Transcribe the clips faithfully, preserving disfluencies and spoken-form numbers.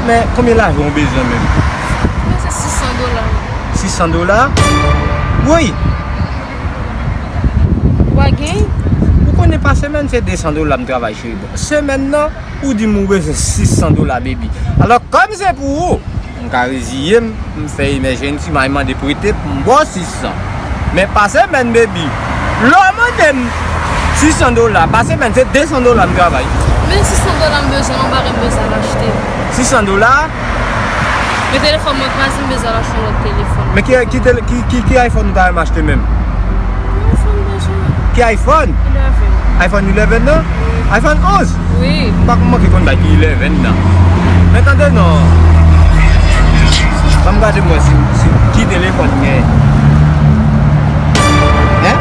Men konbyen lajan w bezwen menm? Mwen se sis san dola. Sis san dola? Woy! Ou pa gen? Ou konnen pa semèn se de san dola m travay, cheri. Bon, semèn nan, ou di m ou bezwen sis san dola, baby. Alò, kòm se pou ou, m ka reziye m, m fè emèjensi, m al mande prete, m ba w sis san. Men pa semèn, baby. Lè w mande m sis san dola, pa semèn, se de san dola m travay. Men sis san dola m bezwen, yon bagay m bezwen al achte. Sis san dola? Men telefòn mwen kraze, m bezwen al achte yon lòt telefòn. Men ki, ki, tele, ki, ki, ki iPhone ou ta renmen achte menm? Yon iPhone m bezwen. Ki iPhone? Eleven. iPhone eleven nan? Wi. iPhone onz? Wi. M pa konn manke konn bay ki eleven nan. Men tande non. Ban m gade mwen si, si ki telefòn gen. Hein?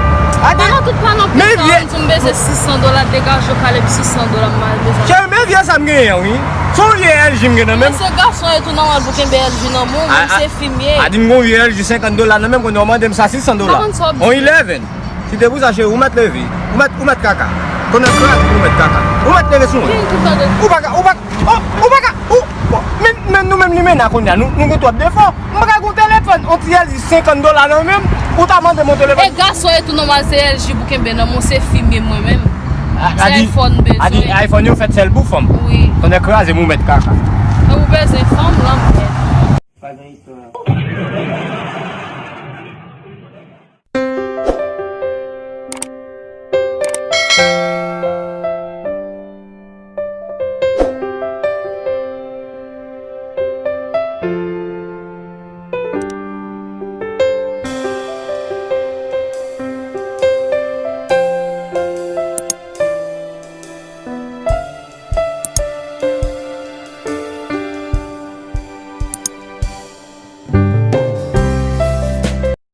Ade. Palan tout palan men pita vye. Ou di m bezwen sis san dola, degaje w, Caleb, sis san dola m al bezwen. Cheri, men vye sa m genyen an, wi. Se yon vye L G m gen nan men m. Men se gason e tou nòmal pou kenbe L G nan men w, men se fi m ye. A di m gon vye L G senkant dola nan men m, kounye a w mande m sa sis san dola. M pa konn sa w ap di. On eleven. Si te pou sa, cheri, ou mèt leve. Ou mèt, ou mèt kaka. Konnen kraze, ou mèt kaka. Ou mèt leve sou mwen. Ou pa ka, ou pa ka, oh, ou pa ka, ou, oh, men, men nou menm limena kounye a, nou, nou gen twòp defo. M pa ka gon telefòn, on ti L G senkant dola nan men m, ou ta mande m on telefòn. E gason e tou nòmal, se L G pou kenbe nan men w, se fi m ye mwen menm. A, se a di, iPhone m bezwen. A di iPhone yo fèt sèl pou fanm. Wi. Tonnè kraze m, ou mèt kaka. E ou bezwen fanm, lanmou.